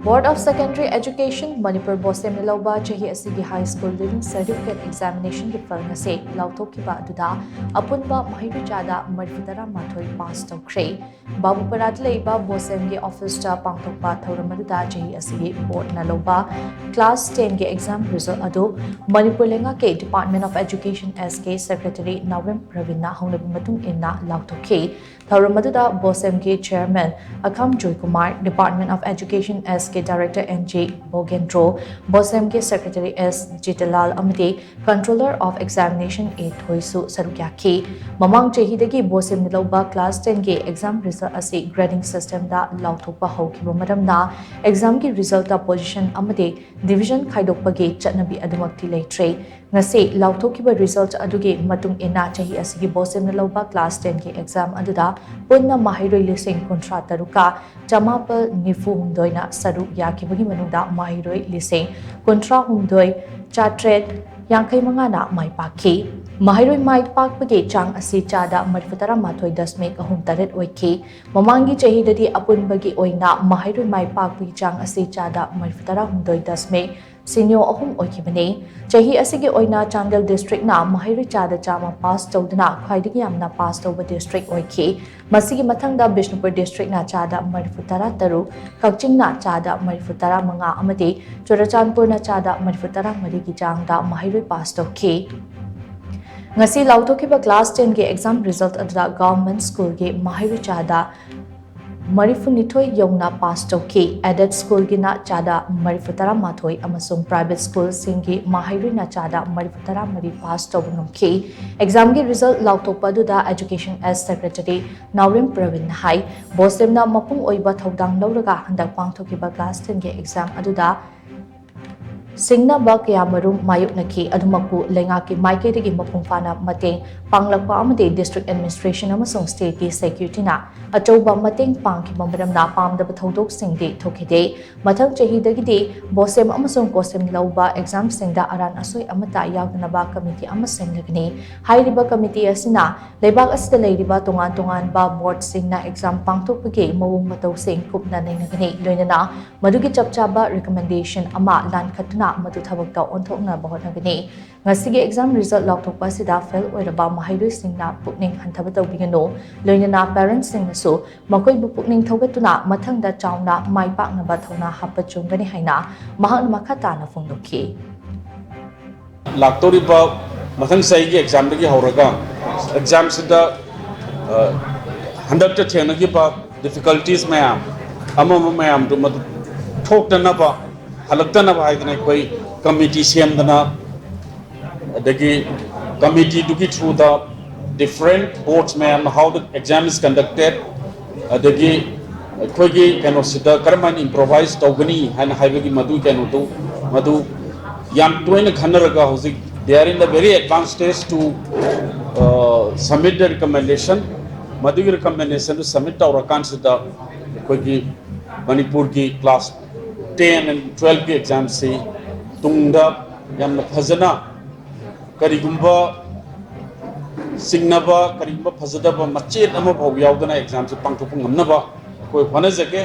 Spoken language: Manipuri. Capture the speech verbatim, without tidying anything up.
Board of Secondary Education Manipur BOSEMꯅ ꯂꯧꯕ ꯆꯍꯤ ꯑꯁꯤꯒꯤ High School Leaving Certificate Examinationꯒꯤ ꯐꯜ ꯉꯁꯤ ꯂꯥꯎꯊꯣꯛꯈꯤꯕ ꯑꯗꯨꯗ ꯑꯄꯨꯟꯕ ꯃꯍꯩꯔꯣꯏ ꯆꯥꯗ ꯃꯔꯤꯐꯨ ꯇꯔꯥ ꯃꯥꯊꯣꯏ ꯄꯥꯁ ꯇꯧꯈ꯭ꯔꯦ꯫ ꯕꯥꯕꯨꯄꯔꯥꯗ ꯂꯩꯕ BOSEMꯒꯤ officeꯇ ꯄꯥꯡꯊꯣꯛꯄ ꯊꯧꯔꯝ ꯑꯗꯨꯗ ꯆꯍꯤ ꯑꯁꯤꯒꯤ boardꯅ ꯂꯧꯕ class tenꯒꯤ exam result ꯑꯗꯨ ꯃꯅꯤꯄꯨꯔ ꯂꯩꯉꯥꯛꯀꯤ Department of Education Sꯀꯤ Secretary ꯅꯥꯎꯔꯦꯝ ꯄ꯭ꯔꯕꯤꯟꯅ ꯍꯧꯅꯕꯤ ꯃꯇꯨꯡ ꯏꯟꯅ ꯂꯥꯎꯊꯣꯛꯈꯤ꯫ ꯊꯧꯔꯝ ꯑꯗꯨꯗ BOSEMꯒꯤ Chairman ꯑꯈꯥꯝ Joykumar, Department of Education Sꯀꯤ Director N G ꯕꯣꯒꯦꯟꯗ꯭ꯔꯣ, BOSEMꯒꯤ Secretary S ꯖꯤꯇꯂꯥꯜ ꯑꯃꯗꯤ Controller of Examination A ꯊꯣꯏꯁꯨ ꯁꯔꯨꯛ ꯌꯥꯈꯤ꯫ ꯃꯃꯥꯡ ꯆꯍꯤꯗꯒꯤ BOSEMꯅ ꯂꯧꯕ class tenꯒꯤ exam result ꯑꯁꯤ grading systemꯗ ꯂꯥꯎꯊꯣꯛꯄ ꯍꯧꯈꯤꯕ ꯃꯔꯝꯅ examꯒꯤ resultꯇ position ꯑꯃꯗꯤ division ꯈꯥꯏꯗꯣꯛꯄꯒꯤ ꯆꯠꯅꯕꯤ ꯑꯗꯨꯃꯛꯇꯤ ꯂꯩꯇ꯭ꯔꯦ꯫ ꯉꯁꯤ ꯂꯥꯎꯊꯣꯛꯈꯤꯕ result ꯑꯗꯨꯒꯤ ꯃꯇꯨꯡ ꯏꯟꯅ ꯆꯍꯤ ꯑꯁꯤꯒꯤ BOSEMꯅ ꯂꯧꯕ class tenꯒꯤ exam ꯑꯗꯨꯗ ꯄꯨꯟꯅ ꯃꯍꯩꯔꯣꯏ ꯂꯤꯁꯤꯡ ꯀꯨꯟꯊ꯭ꯔꯥ ꯇꯔꯨꯛꯀ ꯆꯃꯥꯄꯜ ꯅꯤꯐꯨ ꯍꯨꯝꯗꯣꯏꯅ ꯁꯔꯨꯛ ꯌꯥꯈꯤꯕꯒꯤ ꯃꯅꯨꯡꯗ ꯃꯍꯩꯔꯣꯏ ꯂꯤꯁꯤꯡ ꯀꯨꯟꯊ꯭ꯔꯥ ꯍꯨꯝꯗꯣꯏ ꯆꯥꯇ꯭ꯔꯦꯠ ꯌꯥꯡꯈꯩ ꯃꯉꯥꯅ ꯃꯥꯏ ꯄꯥꯛꯈꯤ꯫ ꯃꯍꯩꯔꯣꯏ ꯃꯥꯏ ꯄꯥꯛꯄꯒꯤ ꯆꯥꯡ ꯑꯁꯤ ꯆꯥꯗ ꯃꯔꯤꯐꯨ ꯇꯔꯥ ꯃꯥꯊꯣꯏ ꯗꯁꯃꯤꯛ ꯑꯍꯨꯝ ꯇꯔꯦꯠ ꯑꯣꯏꯈꯤ꯫ ꯃꯃꯥꯡꯒꯤ ꯆꯍꯤꯗꯗꯤ ꯑꯄꯨꯟꯕꯒꯤ ꯑꯣꯏꯅ ꯃꯍꯩꯔꯣꯏ ꯃꯥꯏ ꯄꯥꯛꯄꯒꯤ ꯆꯥꯡ ꯑꯁꯤ ꯆꯥꯗ ꯃꯔꯤꯐꯨ ꯇꯔꯥ ꯍꯨꯝꯗꯣꯏ ꯗꯁꯃꯤꯛ ꯁꯤꯅꯣ ꯑꯍꯨꯝ ꯑꯣꯏꯈꯤꯕꯅꯤ꯫ ꯆꯍꯤ ꯑꯁꯤꯒꯤ ꯑꯣꯏꯅ ꯆꯥꯟꯗꯦꯜ districtꯅ ꯃꯍꯩꯔꯣꯏ ꯆꯥꯗ ꯆꯥꯝꯃ ꯄꯥꯁ ꯇꯧꯗꯨꯅ ꯈ꯭ꯋꯥꯏꯗꯒꯤ ꯌꯥꯝꯅ ꯄꯥꯁ ꯇꯧꯕ district ꯑꯣꯏꯈꯤ꯫ ꯃꯁꯤꯒꯤ ꯃꯊꯪꯗ ꯕꯤꯁꯅꯨꯄꯨꯔ districtꯅ ꯆꯥꯗ ꯃꯔꯤꯐꯨ ꯇꯔꯥ ꯇꯔꯨꯛ, ꯀꯛꯆꯤꯡꯅ ꯆꯥꯗ ꯃꯔꯤꯐꯨ ꯇꯔꯥ ꯃꯉꯥ ꯑꯃꯗꯤ ꯆꯨꯔꯆꯥꯟꯄꯨꯔꯅ ꯆꯥꯗ ꯃꯔꯤꯐꯨ ꯇꯔꯥ ꯃꯔꯤꯒꯤ ꯆꯥꯡꯗ ꯃꯍꯩꯔꯣꯏ ꯄꯥꯁ ꯇꯧꯈꯤ꯫ ꯉꯁꯤ ꯂꯥꯎꯊꯣꯛꯈꯤꯕ class tenꯒꯤ exam result ꯑꯗꯨꯗ government schoolꯒꯤ ꯃꯍꯩꯔꯣꯏ ꯆꯥꯗ ꯃꯔꯤꯐꯨꯅꯤꯊꯣꯏ ꯌꯧꯅ ꯄꯥꯁ ꯇꯧꯈꯤ꯫ Aided schoolꯒꯤꯅ ꯆꯥꯗ ꯃꯔꯤꯐꯨ ꯇꯔꯥ ꯃꯥꯊꯣꯏ ꯑꯃꯁꯨꯡ private schoolꯁꯤꯡꯒꯤ ꯃꯍꯩꯔꯣꯏꯅ ꯆꯥꯗ ꯃꯔꯤꯐꯨ ꯇꯔꯥ ꯃꯔꯤ ꯄꯥꯁ ꯇꯧꯕ ꯉꯝꯈꯤ꯫ Examꯒꯤ result ꯂꯥꯎꯊꯣꯛꯄ ꯑꯗꯨꯗ Education S Secretary ꯅꯥꯎꯔꯦꯝ ꯄ꯭ꯔꯕꯤꯟꯅ ꯍꯥꯏ, BOSEMꯅ ꯃꯄꯨꯡ ꯑꯣꯏꯕ ꯊꯧꯗꯥꯡ ꯂꯧꯔꯒ ꯍꯟꯗꯛ ꯄꯥꯡꯊꯣꯛꯈꯤꯕ class tenꯒꯤ exam ꯑꯗꯨꯗ ꯁꯤꯡꯅꯕ ꯀꯌꯥꯃꯔꯨꯝ ꯃꯥꯌꯣꯛꯅꯈꯤ꯫ ꯑꯗꯨꯃꯛꯄꯨ ꯂꯩꯉꯥꯛꯀꯤ ꯃꯥꯏꯀꯩꯗꯒꯤ ꯃꯄꯨꯡ ꯐꯥꯅ ꯃꯇꯦꯡ ꯄꯥꯡꯂꯛꯄ ꯑꯃꯗꯤ district administration ꯑꯃꯁꯨꯡ stateꯀꯤ securityꯅ ꯑꯆꯧꯕ ꯃꯇꯦꯡ ꯄꯥꯡꯈꯤꯕ ꯃꯔꯝꯅ ꯄꯥꯝꯗꯕ ꯊꯧꯗꯣꯛꯁꯤꯡꯗꯤ ꯊꯣꯛꯈꯤꯗꯦ꯫ ꯃꯊꯪ ꯆꯍꯤꯗꯒꯤꯗꯤ BOSEM ꯑꯃꯁꯨꯡ COHSEM ꯂꯧꯕ examꯁꯤꯡꯗ ꯑꯔꯥꯟ ꯑꯁꯣꯏ ꯑꯃꯠꯇ ꯌꯥꯎꯗꯅꯕ committee ꯑꯃ ꯁꯦꯝꯂꯒꯅꯤ꯫ ꯍꯥꯏꯔꯤꯕ committee ꯑꯁꯤꯅ ꯂꯩꯕꯥꯛ ꯑꯁꯤꯗ ꯂꯩꯔꯤꯕ ꯇꯣꯉꯥꯟ ꯇꯣꯉꯥꯟꯕ boardꯁꯤꯡꯅ exam ꯄꯥꯡꯊꯣꯛꯄꯒꯤ ꯃꯑꯣꯡ ꯃꯇꯧꯁꯤꯡ ꯀꯨꯞꯅ ꯅꯩꯅꯒꯅꯤ, ꯂꯣꯏꯅꯅ ꯃꯗꯨꯒꯤ ꯆꯞ ꯆꯥꯕ recommendation ꯑꯃ ꯂꯥꯟꯈꯠꯇꯨꯅ ꯃꯗꯨ ꯊꯕꯛꯇ ꯑꯣꯟꯊꯣꯛꯅꯕ ꯍꯣꯠꯅꯒꯅꯤ꯫ ꯉꯁꯤꯒꯤ exam result ꯂꯥꯎꯊꯣꯛꯄ ꯑꯁꯤꯗ fail ꯑꯣꯏꯔꯕ ꯃꯍꯩꯔꯣꯏꯁꯤꯡꯅ ꯄꯨꯛꯅꯤꯡ ꯍꯟꯊꯕ ꯇꯧꯕꯤꯒꯅꯨ, ꯂꯣꯏꯅꯅ parentsꯁꯤꯡꯅꯁꯨ ꯃꯈꯣꯏꯕꯨ ꯄꯨꯛꯅꯤꯡ ꯊꯧꯒꯠꯇꯨꯅ ꯃꯊꯪꯗ ꯆꯥꯎꯅ ꯃꯥꯏ ꯄꯥꯛꯅꯕ ꯊꯧꯅꯥ ꯍꯥꯞꯄ ꯆꯨꯝꯒꯅꯤ ꯍꯥꯏꯅ ꯃꯍꯥꯛꯅ ꯃꯈꯥ ꯇꯥꯅ ꯐꯣꯡꯗꯣꯛꯈꯤ꯫ ꯂꯥꯛꯇꯧꯔꯤꯕ ꯃꯊꯪ ꯆꯍꯤꯒꯤ examꯗꯒꯤ ꯍꯧꯔꯒ examꯁꯤꯗ, ꯑ, ꯍꯟꯗꯛꯇ ꯊꯦꯡꯅꯈꯤꯕ difficulties ꯃꯌꯥꯝ, ꯑꯃ ꯑꯃ ꯃꯌꯥꯝꯗꯨ ꯃꯗꯨ ꯊꯣꯛꯇꯅꯕ, ꯍꯜꯂꯛꯇꯅꯕ ꯍꯥꯏꯗꯅ ꯑꯩꯈꯣꯏ committee ꯁꯦꯝꯗꯅ, ꯑꯗꯒꯤ committeeꯗꯨꯒꯤ throughꯗ different boards ꯃꯌꯥꯝꯅ how the exam is conducted, ꯑꯗꯒꯤ ꯑꯩꯈꯣꯏꯒꯤ ꯀꯩꯅꯣꯁꯤꯗ ꯀꯔꯝ ꯍꯥꯏꯅ improvise ꯇꯧꯒꯅꯤ ꯍꯥꯏꯅ ꯍꯥꯏꯕꯒꯤ ꯃꯗꯨ ꯀꯩꯅꯣꯗꯨ, ꯃꯗꯨ ꯌꯥꯝ ꯇꯣꯏꯅ ꯈꯟꯅꯔꯒ ꯍꯧꯖꯤꯛ they are in the very advanced stage to, uh, submit the recommendation꯫ ꯃꯗꯨꯒꯤ recommendationꯗꯨ submit ꯇꯧꯔꯀꯥꯟꯁꯤꯗ ꯑꯩꯈꯣꯏꯒꯤ ꯃꯅꯤꯄꯨꯔꯒꯤ class ten and twelveꯀꯤ examꯁꯤ ꯇꯨꯡꯗ ꯌꯥꯝꯅ ꯐꯖꯅ, ꯀꯔꯤꯒꯨꯝꯕ ꯆꯤꯡꯅꯕ, ꯀꯔꯤꯒꯨꯝꯕ ꯐꯖꯗꯕ ꯃꯆꯦꯠ ꯑꯃꯐꯥꯎ ꯌꯥꯎꯗꯅ examꯁꯤ ꯄꯥꯡꯊꯣꯛꯄ ꯉꯝꯅꯕ ꯑꯩꯈꯣꯏ ꯍꯣꯠꯅꯖꯒꯦ꯫